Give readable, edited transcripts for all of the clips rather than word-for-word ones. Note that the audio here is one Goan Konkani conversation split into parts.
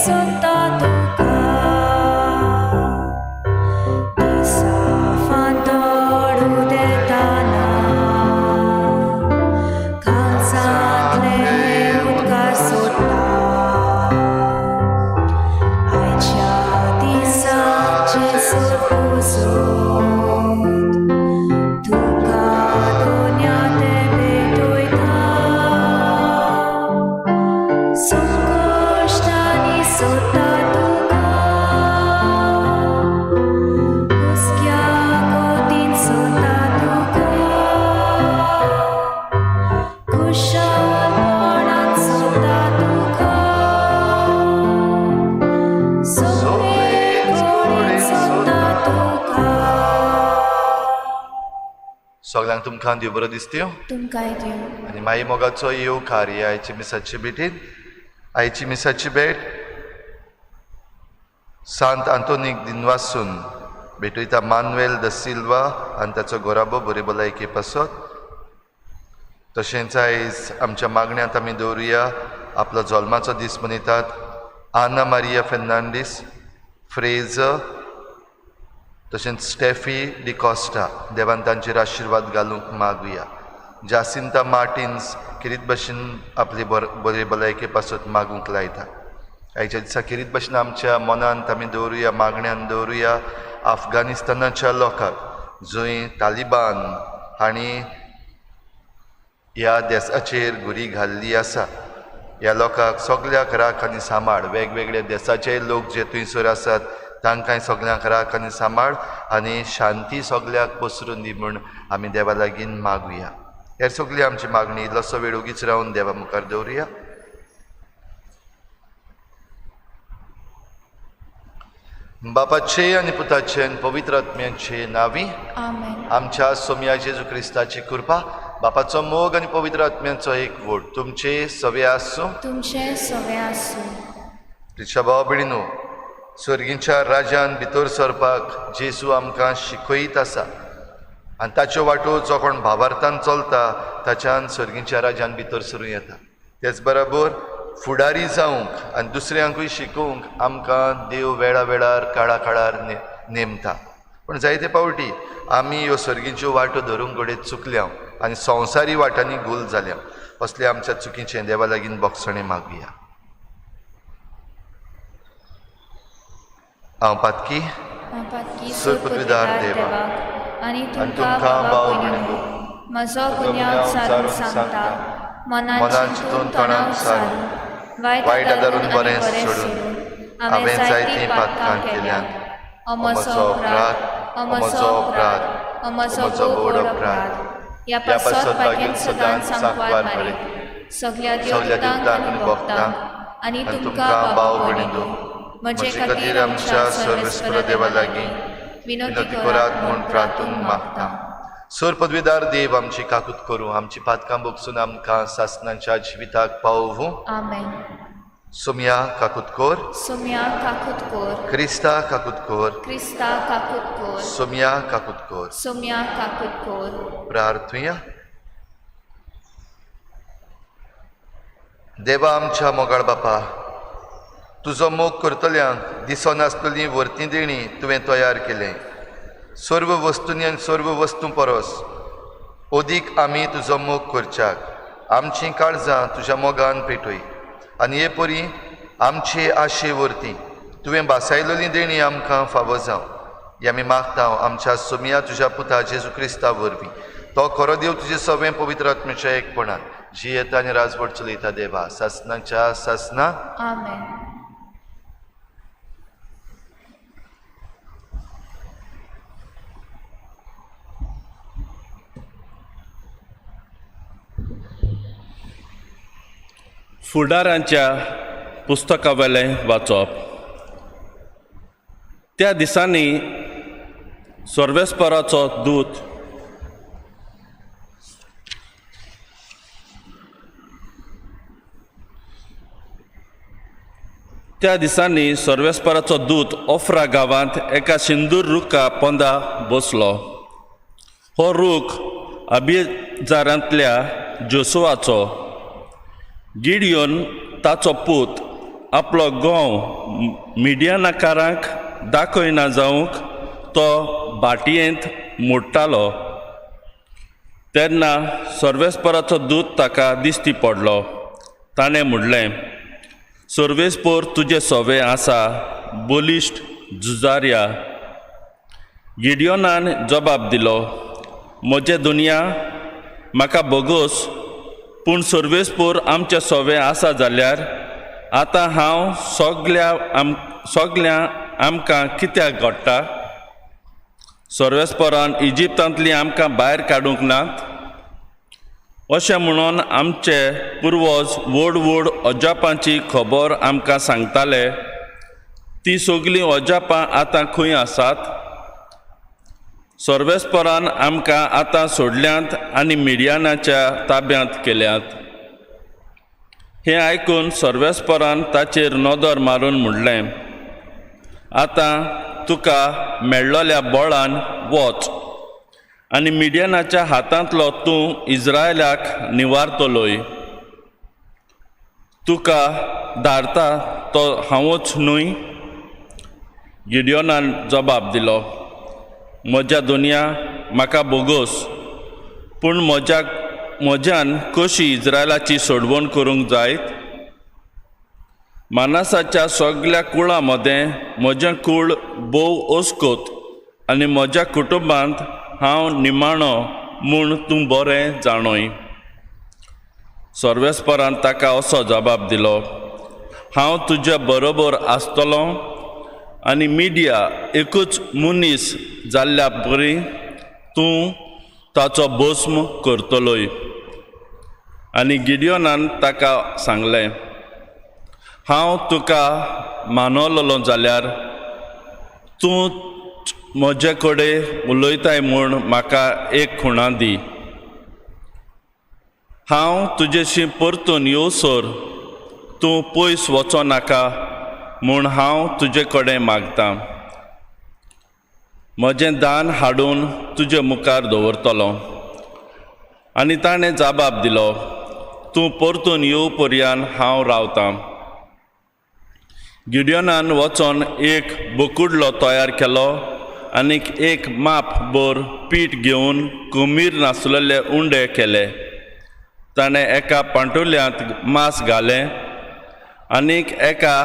सोदता तुका. दिसा फांतोड उदेताना काळजांतले उदकार सोडटा. आयच्या दिसा जेजू पुजोत तुका दोन्या ते भेटयता. संकश्टांनी सोदता तुका, हुस्क्या गोदीन सोदता तुका, खुशालपणान सोदता तुका, सगळे कडेन सोदता तुका. सगळ्यांक तुमकां देव बरो दिसत्यो. तुमकांय दिवं. आनी माई मोगाचो येवकार ही आयची मिसाची भेटीन. आयची मिसाची भेट सांत आंतोनीक दिनवासून भेटयता मानुएल the Silva आनी ताचो घराबो बरी भलायके पासत. तशेंच आयज आमच्या मागण्यांत आमी दवरुया आपलो जल्माचो दीस मनयतात आना मारिया फेर्नांडीस फ्रेजर, तशेंच स्टेफी डिकॉस्टा. देवान तांचेर आशिर्वाद घालूंक मागुया. जासिंता मार्टिन्स खेरीत भशेन आपली बरी भलायके पासत मागूंक लायता. आयच्या दिसा खेरीत भशेन आमच्या मनांत आमी दवरुया, मागण्यान दवरुया अफगाणिस्तानाच्या लोकांक, जंय तालिबान हांणी ह्या देसाचेर घुरी घाल्ली आसा. ह्या लोकांक सगल्याक राख आनी सांबाळ. वेगवेगळ्या देसाचे लोक जे थंयसर आसात तांकांय सगल्यांक राख आनी सांबाळ आनी शांती सगल्याक पसरून दी म्हूण आमी देवा लागीं मागुया. हेर सगळी आमची मागणी इल्लोसो वेळ ओगीच रावन देवा मुखार दवरुया. बापाचे आनी पुताचे आनी पवित्र आत्म्याचे नांवी. आमेन. आमच्या सोमया जेजू क्रिस्ताची कृपा, बापाचो मोग आनी पवित्र आत्म्याचो एक वोट तुमचे सवे आसूं. तुमचें सवें आसूं. प्रिच्या भाव भयणीनो, सर्गीच्या राज्यान भितर सरपाक जेजू आमकां शिकयत आसा आनी ताच्यो वाटो जो कोण भावार्थान चलता ताच्यान सर्गीच्या राज्यान भितर सरूं येता. तेच बरोबर फुडारी जावंक आनी दुसऱ्यांकूय शिकोवंक आमकां देव वेळा वेळार काळा काळार नेमता. पूण जायते फावटी आमी ह्यो सर्गीच्यो वाटो धरूंक घडये चुकल्या आनी संवसारी वाटांनी गुल जाल्या. असले आमच्या चुकीचें देवा लागीं बोगसणें मागुया. हांव पातकी पातकी सुरपदवीदार देवाक आनी आनी तुमकां भाव भाव भयणींनो, म्हजो गुन्यांव सारून सांगता. मनान मनान चिंतून चिंतून तोंडान तोंडान सारून, सारून, वायट वायट आदारून आदारून आनी बरें बरें सोडून सोडून हांवें हांवें जायतीं जायतीं पातकां पातकां केल्यांत. केल्यांत. म्हजो अपराध, म्हजो अपराध, म्हजो म्हजो भोव व्हड व्हड अपराध. अपराध. ह्या ह्या पासत पासत भाग्यान भाग्यान सदांच सदांच सांकवार सांकवार मारीत सगल्या सगल्या देवदूतांक देवतांक आनी आनी भक्तांक भक्तांक आनी आनी तुमकां तुमकां भाव भाव भयणींनो भयणींनो, म्हजे म्हजे खातीर खातीर आमच्या आमच्या सर्वेस्पर सर्वेस्पर देवा देवा लागीं लागीं विनवती विनवती करात करात म्हूण म्हूण प्रार्थून प्रार्थून मागता. मागता. सोर पदवीदार देव आमची काकूत करूं, आमची पातकां भोगसून आमकां सासणाच्या जिविताक पावोवूं. आमेन. सोमया काकूत कोर. सोम्या काकूत कोर. क्रिस्ता काकूत कोर. क्रिस्ता काकूत कोर. सोमया काकूत कोर. सोम्या काकूत कोर. प्रार्थुया. देवा आमच्या मोगाळ बापा, तुजो मोग करतल्यांक दिसनासतली वर्ती देणी तुवें तयार केलें. सर्व वस्तूंनी आनी सर्व वस्तूं परस अदीक आमी तुजो मोग करच्याक आमचीं काळजां तुज्या मोगान पेटय आनी हे परी आमचे आशे वरती तुवें भासायलेली देणी आमकां फावो जावं. हे आमी मागता आमच्या सोमया तुज्या पुता जेजू क्रिस्ता वरवीं. तो खरो देव तुजे सवें पवित्र आत्म्याच्या एकपणान जियेता आनी राजवट चलयता देवा सासनाच्या सासना. आमेन. फुडारांच्या पुस्तकावेलें वाचप. त्या दिसांनी सर्वेस्पराचो दूत त्या दिसांनी सर्वेस्पराचो दूत ओफ्रा गांवांत एका सिंदूर रुखा पोंदा बसलो. हो रूख अभिजारांतल्या जोसुआचो. गिडियोन ताचो पूत आपलो गोंव मिडियानाकारांक दाखयना जावंक तो भाटयेंत मोडटालो. तेन्ना सर्वेस्पराचो दूत ताका दिश्टी पडलो. ताणें म्हणलें, सर्वेस्पोर तुजें सोवे आसा, बलिश्ट झुजार्या. गिडियोनान जबाब दिलो, म्हजें दुनिया म्हाका बोगोस, पूण सर्वेस्पोर आमचें सोवे आसा जाल्यार आतां हांव सगल्या आमकां कित्याक घडटा? सर्वेस्पोरान इजिप्तांतली आमकां भायर काडूंक नात? अशें म्हणून आमचे पुर्वज व्हड व्हड अजापांची खबर आमकां सांगताले. ती सगळीं अजापां आतां खंय आसात? सर्वेस्परान आमकां आतां सोडल्यांत आनी मिडियानाच्या ताब्यांत केल्यात. हें आयकून सर्वेस्परान ताचेर नदर मारून म्हणलें, आतां तुका मेळ्ळोल्या बळान वच आनी मिडियानाच्या हातांतलो तूं इज्रायलाक निवारतलोय. तुका धाडता तो हांवूच न्हय? गिडियोनान जबाब दिलो, म्हज्या दुनिया म्हाका बोगोस, पूण म्हज्यान कशी इज्रायलाची सोडवण करूंक जायत? मानसाच्या सगल्या कुळां मदें म्हजें कूळ भोव अस्कोत आनी म्हज्या कुटुंबांत हांव निमाणो म्हूण तूं बरें जाणोय. सर्वेस्परान ताका असो जबाब दिलो, हांव तुज्या बरोबर आसतलो आनी मिडिया एकूच मनीस जाल्ल्या बरी तूं ताचो भस्म करतलोय. आनी गिडियोनान ताका सांगलें, हांव तुका मानवलो जाल्यार तूं म्हजे कडेन उलयताय म्हूण म्हाका एक खुणा दी. हांव तुजेशी परतून येवसर तूं पयस वचो नाका म्हूण हांव तुजे कडेन मागतां. म्हजें दान हाडून तुजे मुखार दवरतलो. आनी ताणें जबाब दिलो, तूं परतून येव पर्यान हांव रावतां. गिडियोनान वचोन एक बोकुडलो तयार केलो आनीक एक माप भर पीठ घेवन कुमीर नासलेले उंडे केले. ताणें एका पांटुल्यांत मांस घालें आनीक एका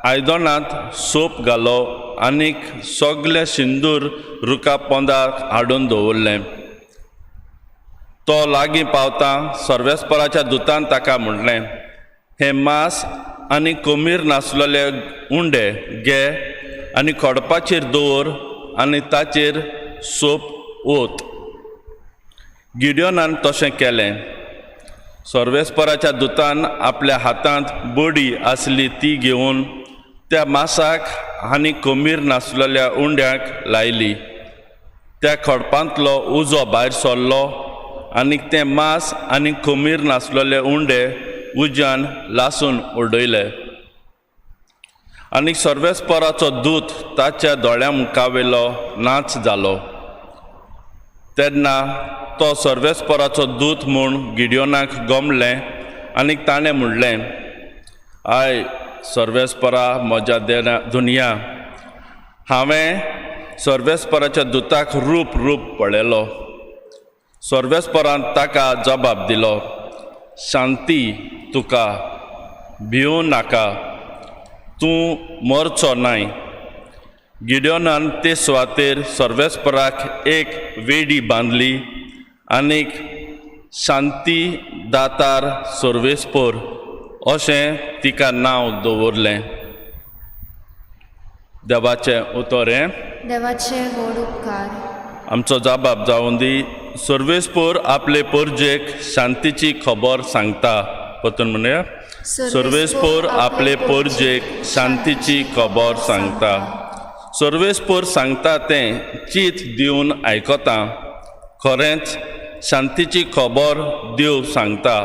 आयदनांत सोप घालो आनीक सगळे सिंदूर रुखा पोंदाक हाडून दवरलें. तो लागीं पावता सर्वेस्पराच्या दुतान ताका म्हणलें, हें मांस आनी कोमीर नासलेले उंडे घे आनी खडपाचेर दवर आनी ताचेर सोप ओत. गिडियोनान तशें केलें. सर्वेस्पराच्या दुतान आपल्या हातांत बडी आसली ती घेवन त्या मासाक आनी कोमीर नासलेल्या उंड्याक लायली. त्या खडपांतलो उजो भायर सरलो आनी तें मांस आनी कोमीर नासलेले उंडे उज्यान लासून उडयले. आनी सर्वेस्पराचो दूत ताच्या दोळ्या मुखावेलो नाच जालो. तेन्ना तो सर्वेस्पराचो दूत म्हूण गिडियोनाक गमलें आनी ताणें म्हणलें, I सर्वेस्परा म्हज्या दुनिया, हांवें सर्वेस्पराच्या दुताक रूप रूप पळयलो. सर्वेस्परान ताका जबाब दिलो, शांती तुका, भिवूं नाका, तूं मरचो नाय. गिडियोनान ते सुवातेर सर्वेस्पराक एक वेडी बांदली आनीक शांती दातार सर्वेस्पोर अशें तिका नांव दवरलें. देवाचें उतर हें. देवाचे व्हड उपकार. आमचो जबाब जावन दी. सर्वेस्पोर आपले परजेक शांतीची खबर सांगता. परतून म्हणया, सर्वेस्पोर आपले परजेक शांतीची खबर सांगता. सर्वेस्पोर सांगता तें चीत दिवन आयकता. खरेंच शांतीची खबर देव सांगता.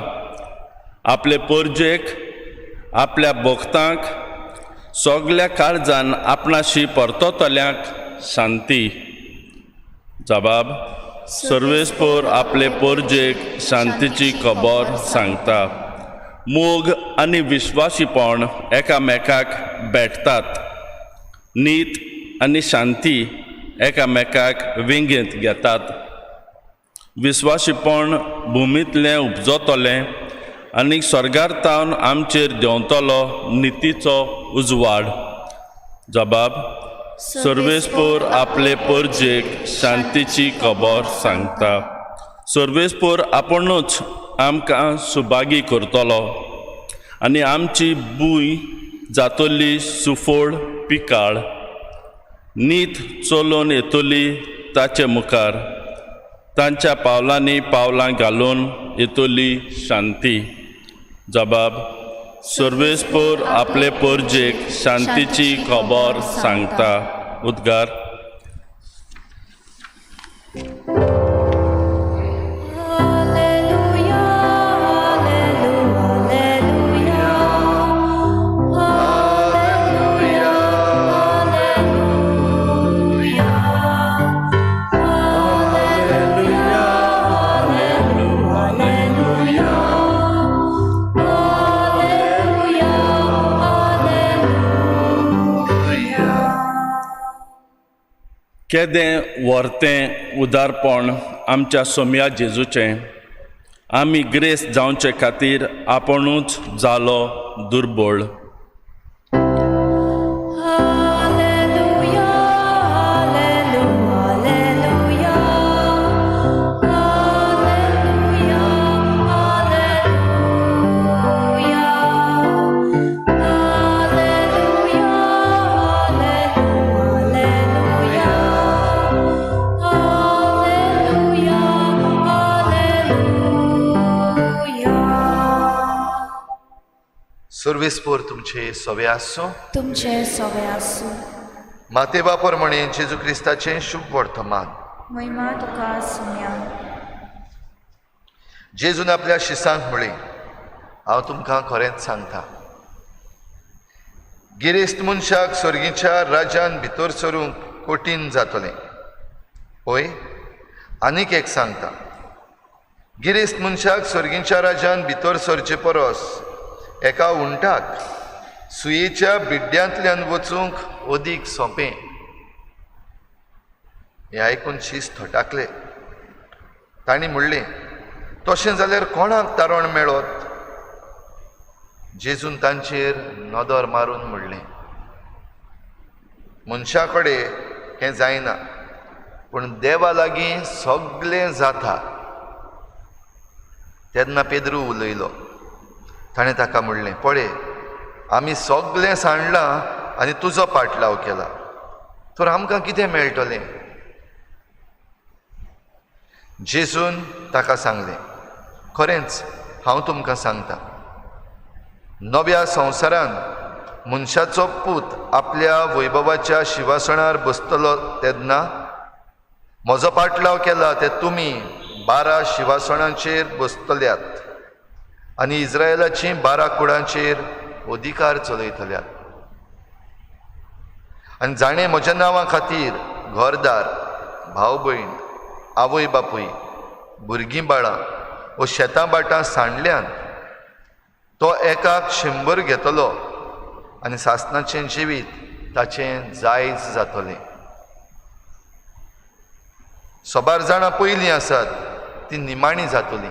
आपले परजेक, आपल्या भक्तांक, सगल्या काळजान आपणाशी परततल्यांक शांती. जबाब, सर्वेस्पोर आपले परजेक शांतीची खबर सांगता. मोग आनी विश्वासीपण एकामेकाक भेटतात. नीत आनी शांती एकामेकाक वेंगेंत घेतात. विश्वासीपण भुमींतलें उपजतलें आनी स्वर्गार तावन आमचेर देंवतलो नितीचो उजवाड. जबाब. सर्वेस्पोर आपले परजेक शांतीची खबर सांगता. सर्वेस्पोर आपुणूच आमकां सुभागी करतलो आनी आमची भूंय जातली सुफळ पिकाळ. नीत चलोवन येतली ताचे मुखार, तांच्या पावलांनी पावलां घालून येतली शांती. जबाब. सर्वेस्पोर आपले परजेक शांतीची खबर सांगता. उद्गार. Alleluia, alleluia, alleluia, alleluia, alleluia, alleluia, alleluia, alleluia. केदें व्हरतें उदारपण आमच्या सोम्या जेजूचें. आमी ग्रेस जावचे खातीर आपुणूच जालो दुर्बळ. Alleluia, alleluia, alleluia, alleluia, alleluia, alleluia, alleluia, alleluia. सर्वेस्पोर तुमचे सवे आसूं. तुमचे सवे आसूं. मातेवा प्रमाणे जेजू क्रिस्ताचें शुभ वर्तमान. महिमा तुका सुम्या. जेजून आपल्या शिसांक म्हळें, हांव तुमकां खरेंच सांगता, गिरेस्त मनशाक सर्गीच्या राज्यान भितर सरूंक कठीण जातलें. पळय, आनीक एक सांगता, गिरेस्त मनशाक सर्गीच्या राज्यान भितर सरचे परस एका उंटाक सुयेच्या बिड्ड्यांतल्यान वचूंक अदीक सोंपें. हें आयकून शीस थटाकले. तांणी म्हणलें, तशें जाल्यार कोणाक तारण मेळत? जेजून तांचेर नदर मारून म्हणलें, मनशा कडेन हें जायना, पूण देवा लागीं सगळें जाता. तेन्ना पेद्रू उलयलो. ताणें ताका म्हणलें, पळय, आमी सगळें सांडलां आनी तुजो पाटलाव केला, तर आमकां कितें मेळटलें? जेजून ताका सांगलें, खरेंच हांव तुमकां सांगता, नव्या संवसारान मनशाचो पूत आपल्या वैभवाच्या शिवासणार बसतलो तेन्ना म्हजो पाटलाव केला ते तुमी 12 शिवासणांचेर बसतल्यात आनी इस्रायलाची 12 कुडांचेर अधिकार चलयतल्यात. आनी जाणें म्हज्या नांवा खातीर घरदार, भाव भयण, आवय बापूय, भुरगीं बाळां वो शेतां भाटां सांडल्यान तो एकाक 100 घेतलो आनी सासणाचें जिवीत ताचें जायज जातलें. सोबार जाणां पयलीं आसात ती निमाणी जातली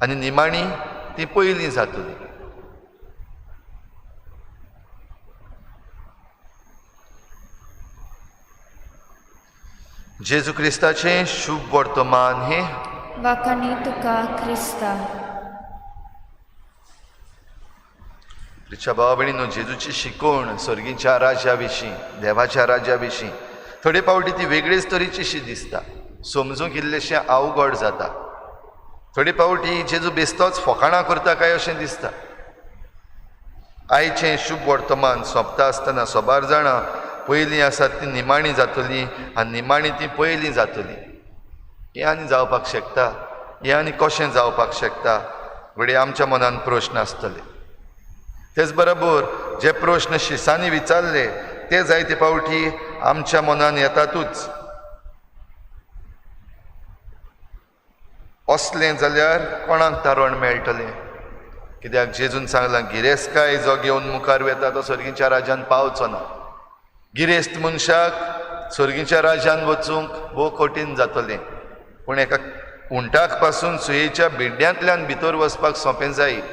आनी निमाणी ती पयलीं जातली. जेजू क्रिस्ताचें शुभ वर्तमान हें. वाखाणी तुका क्रिस्ता. प्रिच्या भावा भयणीनो, जेजूची शिकवण सर्गीच्या राज्या विशीं, देवाच्या राज्या विशीं थोडे फावटी ती वेगळेच तरेची शी दिसता, समजूंक इल्लेशें अवघड जाता. थोडे फावटी जेजू बेस्तोच फकाणां करता काय अशें दिसता. आयचें शुभ वर्तमान सोंपता आसतना सोबार जाणां पयलीं आसात ती निमाणी जातली आनी निमाणी ती पयलीं जातली. हें आनी जावपाक शकता, हें आनी कशें जावपाक शकता, घडये आमच्या मनान प्रश्न आसतले. तेच बरोबर जे प्रश्न शिसांनी विचारले ते जायते फावटी आमच्या मनान येतातूच. असलें जाल्यार कोणाक तारण मेळटलें? कित्याक जेजून सांगलां, गिरेस्तकाय जो घेवन मुखार वेता तो सर्गीच्या राज्यान पावचो ना. गिरेस्त मनशाक सर्गीच्या राज्यान वचूंक भोव कठीण जातलें, पूण एका उंटाक पासून सुयेच्या बिड्ड्यांतल्यान भितर वचपाक सोंपें जायत.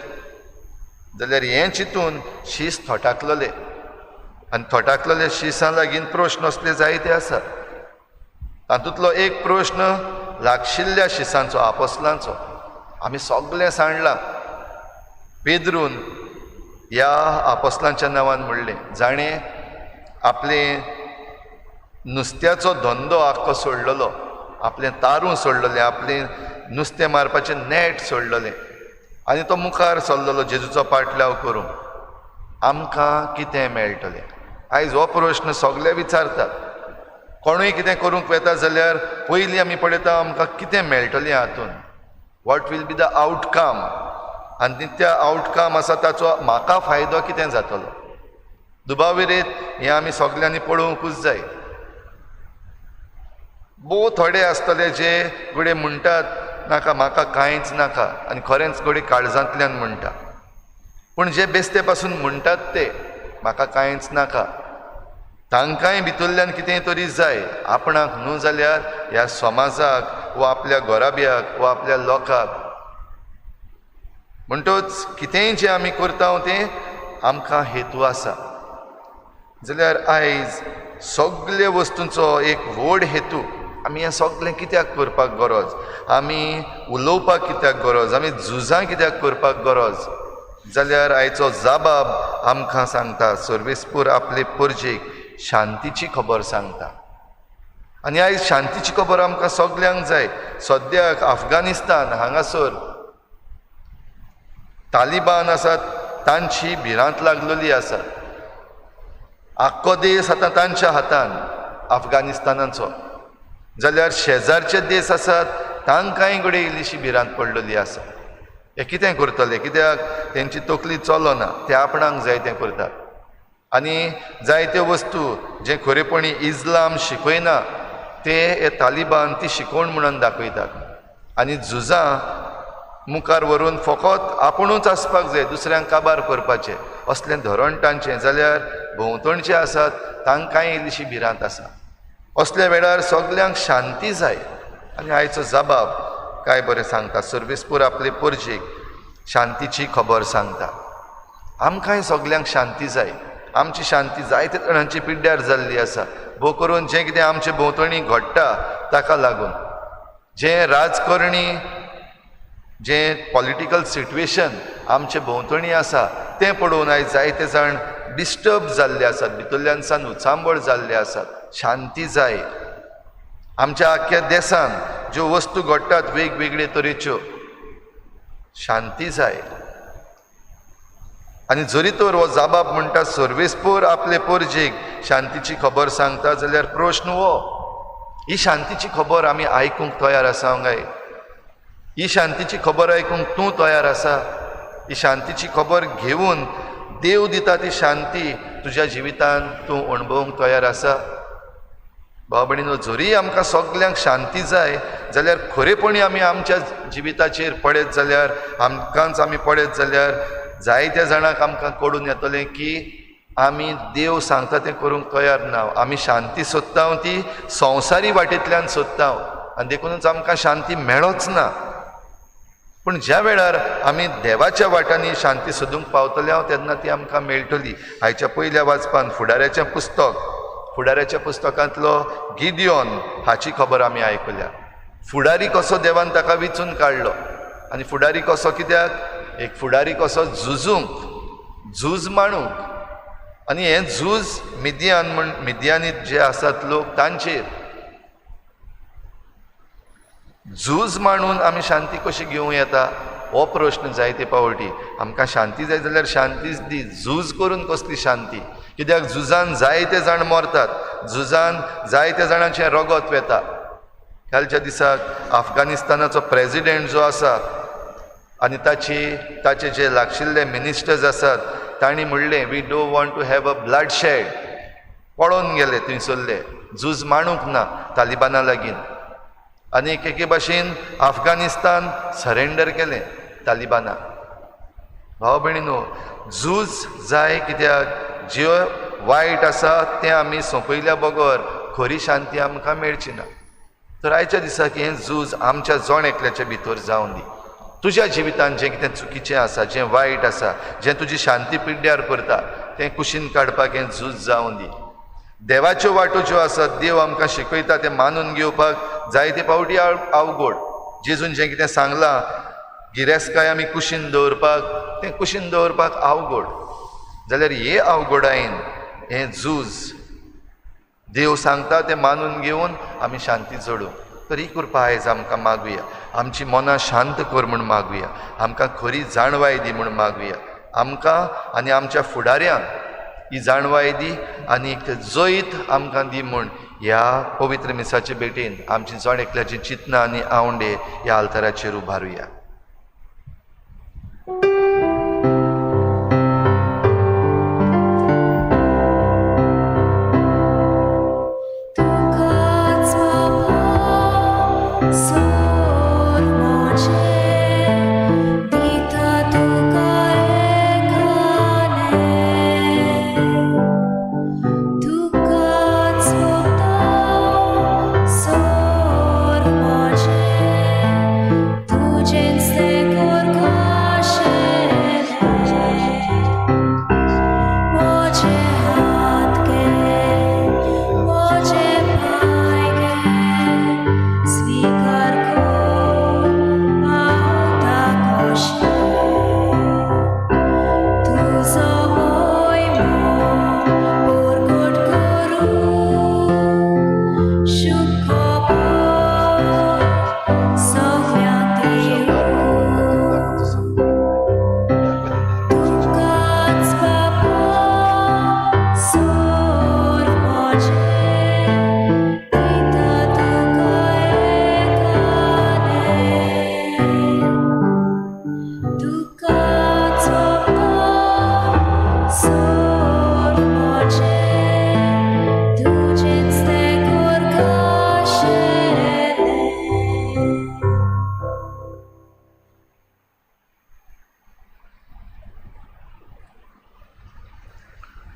जाल्यार हें चिंतून शीस थोटाकलेले आनी थोटाकलेले शिसां लागीं प्रश्न असले जायते आसात. तातूंतलो एक प्रश्न लागशिल्ल्या शिसांचो, आपोसलांचो. आमी सगळें सांडलां. पेद्रून ह्या आपोसलांच्या नांवान म्हणलें, जाणें आपलें नुस्त्याचो धंदो आख्खो सोडलेलो, आपलें तारूं सोडलेलें, आपलें नुस्तें मारपाचें नेट सोडलेलें आनी तो मुखार सरलेलो जेजूचो पाटलाव करूंक. आमकां कितें मेळटलें? आयज हो प्रश्न सगळे विचारतात. कोणूय कितें करूंक वेता जाल्यार पयलीं आमी पळयता आमकां कितें मेळटलें हातूंत, what will be the outcome, आनी त्या आवटकम आसा ताचो म्हाका फायदो कितें जातलो. दुबाविरेत हें आमी सगल्यांनी पळोवंकूच जाय. भोव थोडे आसतले जे घडये म्हणटात नाका, म्हाका कांयच नाका, आनी खरेंच घडये काळजांतल्यान म्हणटा. पूण जे बेस्ते पासून म्हणटात ते म्हाका कांयच नाका, तांकांय भितरल्यान कितें तरी जाय, आपणाक न्हू जाल्यार ह्या समाजाक वा आपल्या घराब्याक वा आपल्या लोकांक. म्हणटच कितेंय जें आमी करता तें आमकां हेतू आसा. जाल्यार आयज सगळे वस्तूंचो एक व्हड हेतू, आमी हें सगळें कित्याक करपाक गरज, आमी उलोवपाक कित्याक गरज, आमी झुजां कित्याक करपाक गरज, जाल्यार आयचो जाबाब आमकां सांगता, सर्वेस्पूर आपले परजेक शांतीची खबर सांगता. आनी आयज शांतीची खबर आमकां सगल्यांक जाय. सद्याक अफगाणिस्तान हांगासर तालिबान आसात, तांची भिरांत लागलेली आसा. आख्खो देश आतां तांच्या हातान अफगाणिस्तानाचो. जाल्यार शेजारचे देश आसात तांकांय घडये इल्लीशी भिरांत पडलेली आसा. हे कितें करतले, कित्याक तेंची तकली चलना, ते आपणाक जाय तें करतात. आनी जायत्यो वस्तू जें खरेपणी इस्लाम शिकयना ते हे तालिबान ती शिकोवण म्हणून दाखयतात. आनी झुजां मुखार व्हरून फकत आपुणूच आसपाक जाय, दुसऱ्यांक काबार करपाचें असलें धोरण तांचें. जाल्यार भोंवतणचे आसात तांकांय इल्लीशी भिरांत आसा. असल्या वेळार सगल्यांक शांती जाय. आनी आयचो जबाब काय बरें सांगता, सर्वेस्पूर आपले परजेक शांतीची खबर सांगता. आमकांय सगल्यांक शांती जाय. आमची शांती जायते जाणांची पिड्ड्यार जाल्ली आसा, भोव करून जें कितें आमचे भोंवतणी घडटा ताका लागून, जें राजकारणी, जें पॉलिटिकल सिट्युएशन आमचे भोंवतणी आसा तें पळोवन आयज जायते जाण डिस्टर्ब जाल्ले आसात, भितरल्यान सान उचांबळ जाल्ले आसात. शांती जाय. आमच्या आख्ख्या देसान ज्यो वस्तू घडटात वेगवेगळे तरेच्यो, शांती जाय. आनी जरी तर हो जाबाब म्हणटा सर्वेस्पूर आपले परजेक शांतीची खबर सांगता, जाल्यार प्रश्न हो, ही शांतीची खबर आमी आयकूंक तयार आसा काय? ही शांतीची खबर आयकूंक तूं तयार आसा? ही शांतीची खबर घेवन देव दिता ती शांती तुज्या जिवितान तूं अणभवूंक तयार आसा? भाव भयणीनो, जरी आमकां सगल्यांक शांती जाय जाल्यार खरेपणी आमी आमच्या जिविताचेर पळयत जाल्यार, आमकांच आमी पळयत जाल्यार जायत्या जाणांक आमकां कळून येतलें की आमी देव सांगता तें करूंक तयार ना. आमी शांती सोदता ती संवसारी वाटेंतल्यान सोदता आनी देखूनच आमकां शांती मेळच ना. पूण ज्या वेळार आमी देवाच्या वाटांनी शांती सोदूंक पावतले हांव तेन्ना ती आमकां मेळटली. आयच्या पयल्या वाचपान फुडाऱ्याचें पुस्तक, फुडाऱ्याच्या पुस्तकांतलो गिदियोन हाची खबर आमी आयकल्या. फुडारी कसो देवान ताका विचून काडलो आनी फुडारी कसो कित्याक, एक फुडारी कसो झुजूंक, झूज मांडूंक. आनी हें झूज मिदियान म्हण मिदियानीत जे आसात लोक तांचेर झूज मांडून आमी शांती कशी घेवं येता हो प्रश्न जायते पावटी. आमकां शांती जाय जाल्यार शांतीच दी, झूज करून कसली शांती? कित्याक झुजान जायते जाण मरतात, झुजान जायते जाणांचें रगत वेता. कालच्या दिसाक अफगाणिस्तानाचो प्रेजिडेंट जो आसा आनी ताचे जे लागशिल्ले मिनिस्टर्स आसात तांणी म्हणलें, we don't want to have a bloodshed. पळोवन गेले थंयसरले, झूज मांडूंक ना तालिबाना लागीं. आनी एके भाशेन अफगाणिस्तान सरेंडर केलें तालिबानाक. भाव भयणीनो, झूज जाय कित्याक ज्यो वायट आसा तें आमी सोंपयल्या बगर खरी शांती आमकां मेळची ना. तर आयच्या दिसाक हें झूज आमच्या जण एकल्याच्या भितर जावन दी. तुज्या जिवितान जें कितें चुकीचें आसा, जें वायट आसा, जें तुजी शांती पिड्ड्यार करता तें कुशीन काडपाक हें झूज जावन दी. देवाच्यो वाटो ज्यो आसात, देव आमकां शिकयता तें मानून घेवपाक जायते पावटी अवघड. जेजून जें कितें सांगलां गिरेस्तकाय आमी कुशीन दवरपाक, तें कुशीन दवरपाक अवघड. जाल्यार हे अवघडायेन हें झूज देव सांगता तें मानून घेवन आमी शांती जोडूं. तर ही कृपा आयज आमकां मागुया. आमची मनां शांत कर म्हूण मागुया, आमकां खरी जाणवाय दी म्हूण मागुया. आमकां आनी आमच्या फुडाऱ्यांक ही जाणवाय दी आनी जैत आमकां दी म्हूण ह्या पवित्र मिसाचे भेटेन आमची जण एकल्याची चिंतनां आनी आवंडे ह्या आल्ताराचेर उबारुया.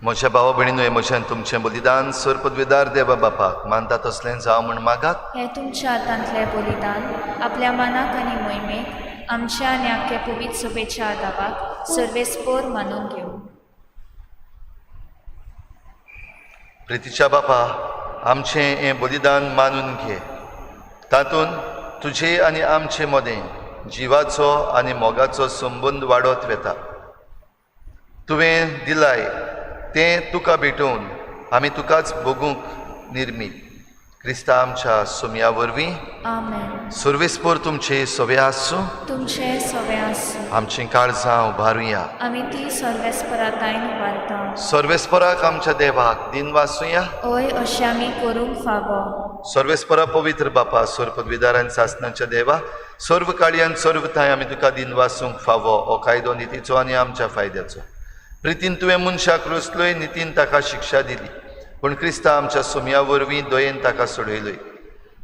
म्हज्या भावा भयणीनो, म्हज्यान तुमचें बलिदान सर पदवेदार देवा बापाक मानता तसलें जावं म्हूण मागात. हें तुमच्या हातांतलें बलिदान आपल्या मनाक आनी मोहिमेक आमच्या आनी आख्या पवित्र सभेच्या दावाक सर्वेस्पोर मानून घेवं. प्रितीच्या बापा, आमचें हें बलिदान मानून घे, तातूंत तुजे आनी आमचे मदें जिवाचो आनी मोगाचो संबंद वाडत वता. तुवें दिलाय तें तुका भेटोवन आमी तुकाच भोगूंक निर्मीत क्रिस्ता आमच्या सोमया वरवीं. आमेन. सर्वेस्पोर तुमचे सवे आसूं, तुमचे सवे आसूं. आमचीं काळजां उबारुया, आमी ती सर्वेस्परातायन उबारता. सर्वेस्पराक आमच्या देवाक दिन वासुया. ओय अशें आमी करूंक फावो. सर्वेस्परा पवित्र बापा, सर्व पदवीदार आनी सासनाच्या देवा, सर्व काळयान सर्व थांय आमी तुका दिन वासूंक फावो. हो कायदो नितीचो आनी आमच्या फायद्याचो. प्रितीन तुवें मनशाक रचलोय, नितीन ताका शिक्षा दिली, पूण क्रिस्ता आमच्या सोमया वरवीं दयेन ताका सोडयलोय.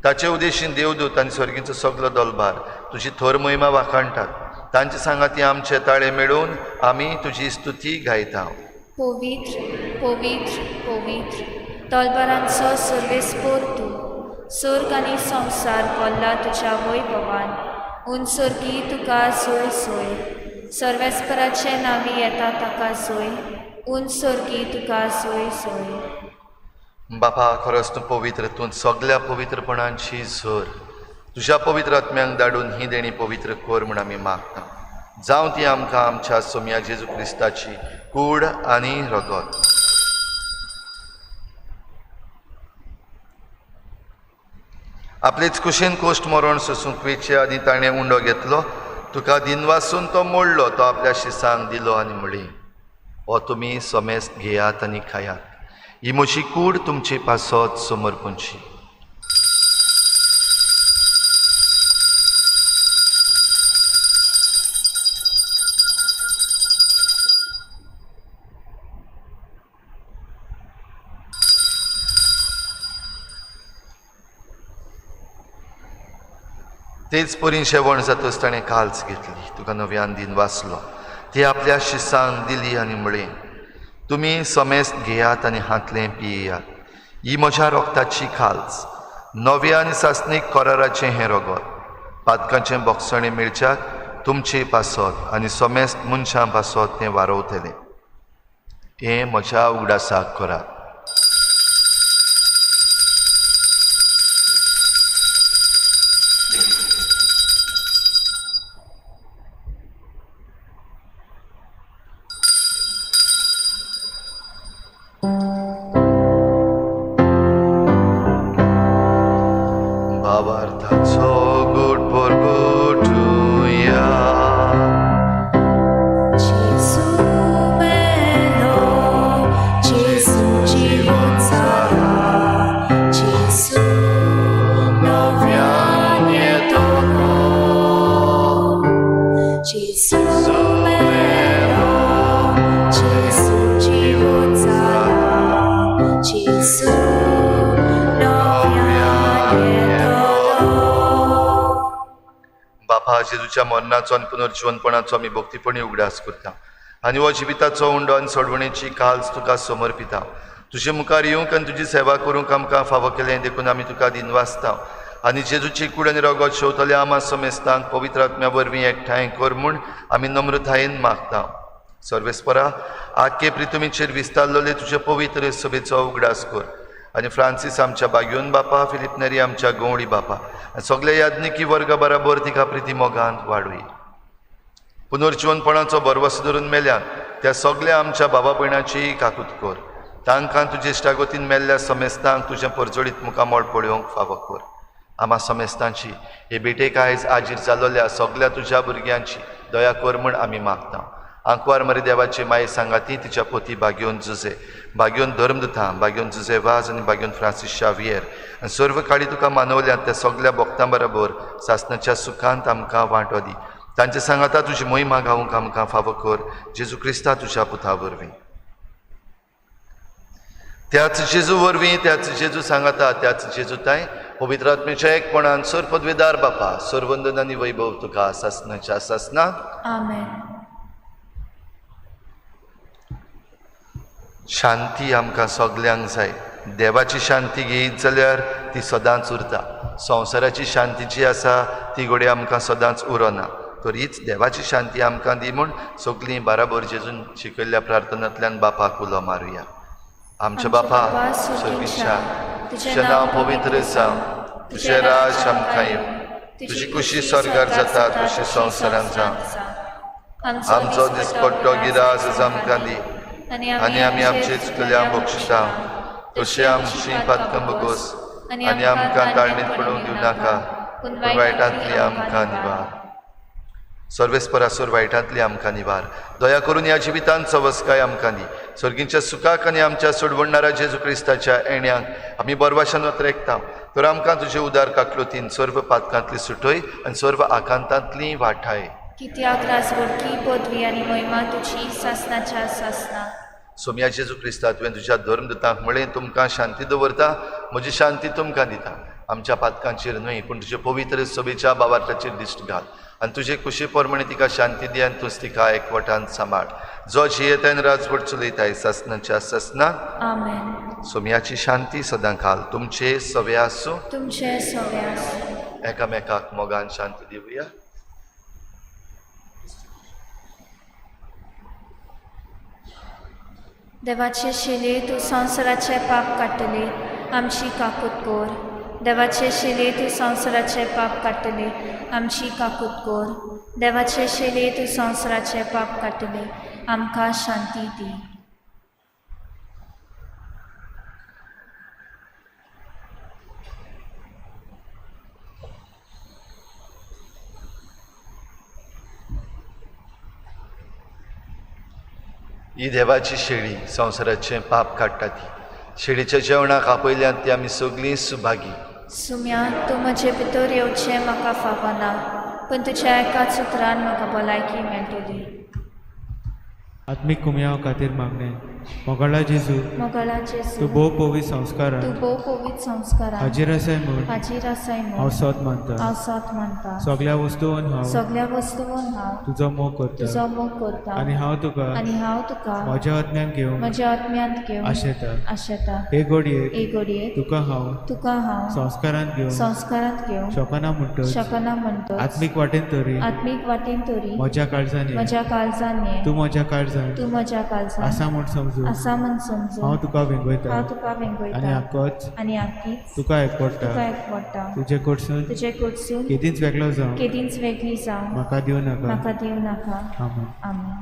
ताचे उद्देशीन देवदूत आनी स्वर्गीचो सगलो दलभार तुजी थोर महिमा वाखाणटात. तांचे सांगाती आमचे ताळे मेळोवन आमी तुजी स्तुती गायता. पवित्र पवित्र पवित्र दलभारांचो सर्वेस्पोर तूं, स्वर्ग आनी संवसार भरला तुज्या वैभवान. उन स्वर्गी तुका सोय सोय, सर्वेस्पराचे नांवी येता ताका सोय, उन स्वर्गी तुका सोय सोय. बापा, खरोच तूं पवित्र, तूं सगल्या पवित्रपणांची झर. तुज्या पवित्र आत्म्यांक धाडून ही देणी पवित्र कर म्हूण आमी मागता. जावं ती आमकां आमच्या सोमया जेजू क्रिस्ताची कूड आनी रगत. आपलेच कुशीन कोश्ट मरण सोसूंक वेचे आनी ताणें उंडो घेतलो, तुका दिनवासून तो मोडलो, तो आपल्या शिसांक दिलो आनी म्हणली, हो तुमी समेस्त घेयात आनी खायात, ही म्हजी कूड तुमचे पासत समर्पणची. तेच परी शेवण जातच ताणें काल्स घेतली, तुका नव्यान दिन वाचलो, ती आपल्या शिसांक दिली आनी म्हळें, तुमी समेस्त घेयात आनी हांतलें पियेयात. ही म्हज्या रोगताची खाल्स, नव्या आनी सासणीक कराराचें हें रोगत. पातकांचें बोगसणें मेळच्याक तुमचे पासत आनी समेस्त मनशां पासत तें वारोवतलें. हें म्हज्या उगडासाक करात. भावार्थाचो गोड परगटुया. जेजू मेलो, जेजू जिवन जाला, जेजू नव्यान येतलो. जेजू मेलो, जेजू जिवन जाला, जेजू नव्यान येतलो. बापा, जेजूच्या मरणाचो आनी पुनर्जिवनपणाचो आमी भक्तीपणी उगडास करता आनी हो जिविताचो उंडो आनी सोडवणेची काल्स तुका समर्पिता. तुजे मुखार येवंक आनी तुजी सेवा करूंक आमकां फावो केलें देखून आमी तुका दिनवासता आनी जेजूची कूड आनी रगत शेवतल्या आमा समेस्तांक पवित्र आत्म्या वरवीं एकठांय कर म्हूण आमी नम्रतायेन मागता. सर्वेस्परा, आखे प्रितुमीचेर विस्तारलेले तुजे पवित्र सभेचो उगडास कर आनी फ्रांसीस आमच्या बागयोन बापा, फिलीप नेरी आमच्या गंवडी बापा आनी सगल्या याज्ञिकी वर्गा बराबर तिका प्रिती मोगान वाडोय. पुनर्जिवनपणाचो भरवसो धरून मेल्यान त्या सगल्या आमच्या बाबा भयणाची काकूत कर. तांकां तुजे इश्टागतीन मेल्ल्या समेस्तांक तुजें परजळीत मुखामळ पळोवंक फावो कर. आमा समेस्तांची हे भेटेक आयज आजीर जालोल्या सगल्या तुज्या भुरग्यांची दया कर म्हूण आमी मागता. आंकवार मरे देवाची माये सांगाती तिच्या पोती बागयोन जुजे, बागयोन धर्मदुता, बागयोन जुजे वाज आनी बागयोन फ्रांसीस शावियर आनी सर्व काळी तुका मानवल्यात त्या सगल्या भक्तां बरोबर सासणाच्या सुखांत आमकां वांटो दी. तांचे सांगाता तुजी मोहिमा गावंक आमकां फावो कर, जेजू क्रिस्ता तुज्या पुता वरवीं. त्याच जेजू वरवीं, त्याच जेजू सांगाता, त्याच जेजू ताय पवित्र आत्म्याच्या एकपणान सर पदवेदार बापा, सरवंदन आनी वैभव तुका सासणाच्या सासना. आमेन. शांती आमकां सगल्यांक जाय. देवाची शांती घेयत जाल्यार ती सदांच उरता. संवसाराची शांती जी आसा ती घडये आमकां सदांच उरना. तर हीच देवाची शांती आमकां दी म्हूण सगलीं बाराबर जेजून शिकयल्ल्या प्रार्थनांतल्यान बापाक उलो मारुया. आमच्या बापा सर्गीच्या, तुजें नांव पवित्र जावं, तुजें राज आमकां येवं, तुजी कुशी स्वर्गार जाता तशी संवसारांत जावं. आमचो दिसपट्टो गिरास आमकां दी आनी आमी आमचे चुकल्या बक्षिता तशें आमची पातकां बगोस आनी आमकां ताळणीत पडूंक दिवं नाका, पूण वायटांतली आमकां निवार. सर्वेस्परासोर वायटांतली आमकां निवार. दया करून ह्या जिवितांत सवस्काय आमकां दी. सर्गींच्या सुखाक आनी आमच्या सोडवणणारा जेजू क्रिस्ताच्या येण्याक आमी बरवाशान वत्रेकता. तर आमकां तुजे उदार काकलुतीन सर्व पातकांतली सुटय आनी सर्व आकांतांतली वाठाय. कित्याक राजवटकी पदवी आनी महिमा तुजी सासणाच्या सासना. सोम्या जेजू क्रिस्ता, तुवें तुज्या धर्मदुतांक म्हळें, तुमकां शांती दवरता, म्हजी शांती तुमकां दिता. आमच्या पातकांचेर न्हय पूण तुजे पवित्र सभेच्या बावार्थाचेर दिश्ट घाल आनी तुजे कुशी प्रमाणे तिका शांती दी आनी तूंच तिका एकवटान सांबाळ. जो जियेताय आनी राजवट चलयताय सासणाच्या सासना. आमेन. सोम्याची शांती सदां काल तुमचे सवे आसूं. तुमचे सवे आसूं. एकामेकाक मोगान शांती दिवया. देवाचे शिले तूं संवसाराचें पाप काडटली, आमची काकूत कर. देवाचे शिले तूं संवसाराचें पाप काडटली, आमची काकूत कर. देवाचे शिले तूं संवसाराचें पाप काडटली, आमकां शांती दी. ही देवाची शेळी संवसाराचें पाप काडटा ती. शेळीच्या जेवणाक आपयल्यान ती आमी सगळीं सुभागी. सुम्या, तूं म्हजे भितर येवचें म्हाका फावना, पूण तुज्या एकाच उतरान म्हाका भलायकी मेळटली. आत्मीक कुमयाव खातीर मागणें. मोगाळा जेजू, मोगाळा जेजू, तूं भोव पवित्र संस्कारान तूं भोव पवित्र संस्कारान हाजीर आसाय म्हूण हाजीर आसाय हांव म्हूण सोद मानता. हांव सोद मानता. सगळ्या वस्तून हांव सगळ्या वस्तून हांव तुजो मोग करता तुजो मोग करता आनी हांव तुका आनी हांव तुका म्हज्या आत्म्यान घेवंक म्हज्या आत्म्यांत घेवन आशेता. आशेता. हे घडयेक हे घडयेक तुका हांव तुका हांव संस्कारांत घेवंक संस्कारांत घेवंक शकना म्हणटच शकना म्हणटच आत्मीक वाटेन तरी आत्मीक वाटेन तरी म्हज्या काळजान ये. म्हज्या काळजान ये. तूं म्हज्या काळजान तूं म्हज्या काळजान आसा म्हूण समजून आसा म्हूण समजून हांव तुका वेंगयता हांव तुका आनी वेंगयता आकोच आनी आकीच तुका एकवडटा. तुका एकवडटा. तुजे कडसून तुजे कडसून केदींच वेगळो जावं केदींच वेगळी जावं म्हाका दिवं नाका. म्हाका दिवं नाका. आमेन. आमेन.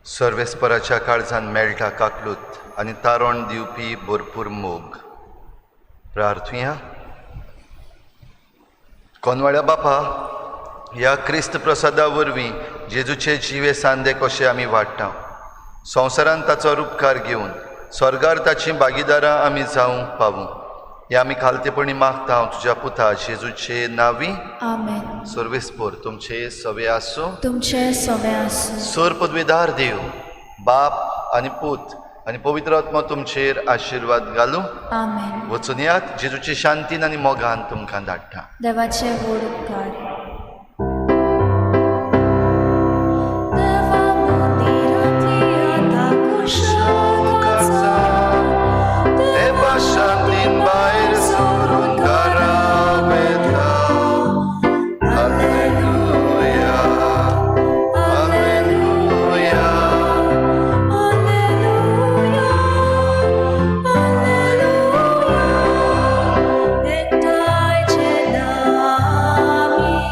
सर्वेस्पराच्या काळजान मेळटा काकलूत आनी तारण दिवपी भरपूर मोग. प्रार्थुया. कोनवाळ्या बापा, ह्या क्रिस्त प्रसादा वरवीं जेजूचे जिवे सांदे कशे आमी वाडटा, संवसारान ताचो रुपकार घेवन स्वर्गार ताचीं भागीदारां आमी जावंक पावूं, हे आमी खालतेपणी मागता तुज्या पुता जेजूचे नांवी. आमेन. सर्वेस्पर तुमचे सवे आसूं. तुमचे सवे आसूं. सर पदवीदार देव बाप आनी पूत आनी पवित्र आत्मा तुमचेर आशिर्वाद घालूं. आमेन. वचून यात जेजूचे शांतीन आनी मोगान तुमकां धाडटा. देवाचे व्हड उपकार. शांतीन भायर सरून घरा वता. हालेलुया, हालेलुया, हालेलुया, हालेलुया, एकठांय जेन्ना आमी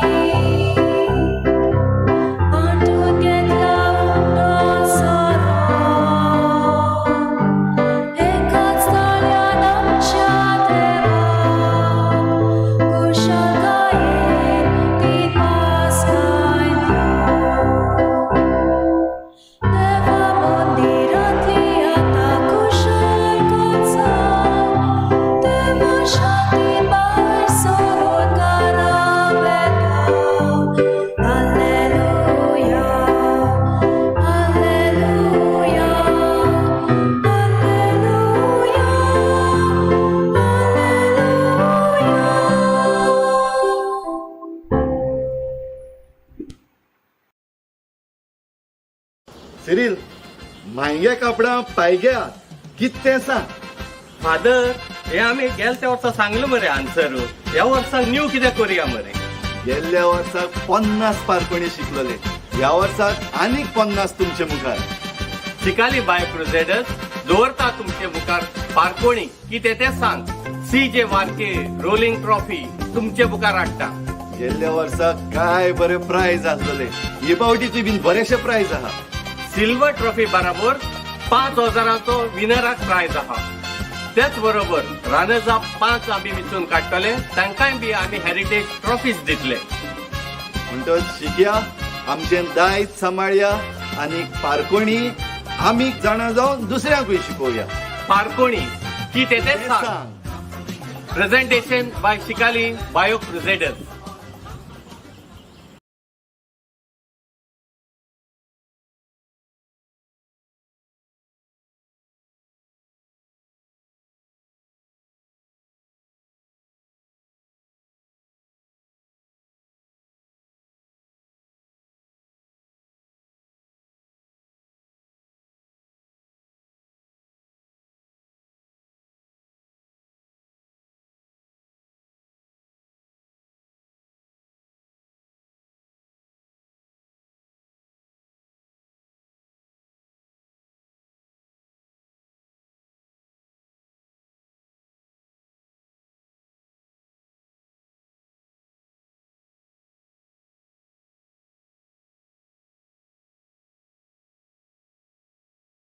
सिरील, म्हायग्या कापडां पायग्या कितें सांग. फादर, हे आमी गेल्या वर्सा सांगलो मरे आन्सर. ह्या वर्सा न्यू कितें करुया मरे. गेल्ल्या वर्साक 50 पारपणी शिकलोले, ह्या वर्साक आनीक 50 तुमचे मुखार. शिकाली बाय क्रुझेडर्स दवरता तुमचे मुखार पारकोणी कितें तें सांग. सी जे वार्के रोलिंग ट्रॉफी तुमचे मुखार हाडटा. गेल्ल्या वर्साक काय बरे प्रायज आसलेले, हे फावटीची बीन बरेशे प्रायज आहा. सिल्वर ट्रॉफी बराबर 5,000चो विनराक प्रायज आहा. तेच बरोबर रनर्स अप 5 आमी विचून काडटले, तांकांय बी आमी हेरिटेज ट्रॉफीज दितले. म्हणटच शिकया, आमचें दायज सांबाळया आनी पारकोणी आमी जाणा जावन दुसऱ्यांकूय शिकोवया. पारकोणी कितें तें तें सांग. सांग. Presentation by Shikali Bio Crusaders.